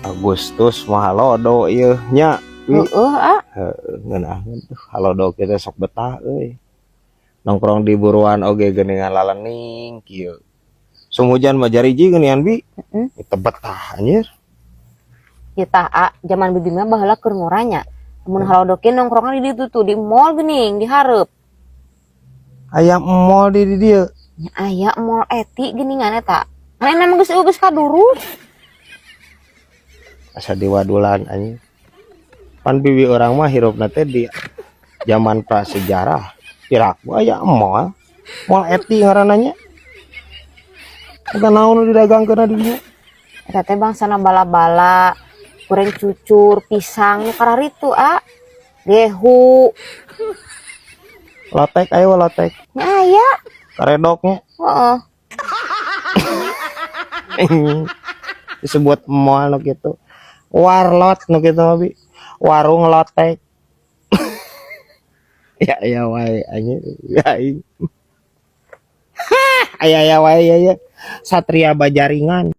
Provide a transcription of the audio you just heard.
Agustus mah halodo ieu nya. Wi. Heeh, ah. Heueuh, ngeunaheun tuh halodo kita sok betah euy. Nongkrong di buruan oge geuningan lalening kieu. Sung hujan mah jariji geuningan, Bi. Heeh. Itu betah anjir. Ya tah, ah, zaman bibi mah baheula keur ngora nya. Mun halodo kieu nongkrongan di ditu tuh, di mall geuning, di hareup. Aya mall di dieu? Nya aya mall eti geuningan eta. Ngan emang geus kadurus. Asa diwadulan anjing. Pan bibi urang mah hirupna teh di zaman prasejarah. Piraku aya mall. Mall eti ngaranna nya. Eta naon nu didagangkeun di dinya? Eta teh bangsana bala-bala, goreng cucur, pisang, nu kararitu, ah. Gehu. Lotek aya lotek? Nya aya. Karedoknya. Heeh. Disebut mall nu kitu. Warlot nu kitu mah, Bi. Warung lotek. Ya ya wae anjing. Ya aing. Aya aya wae ya ya. Satria Bajaringan.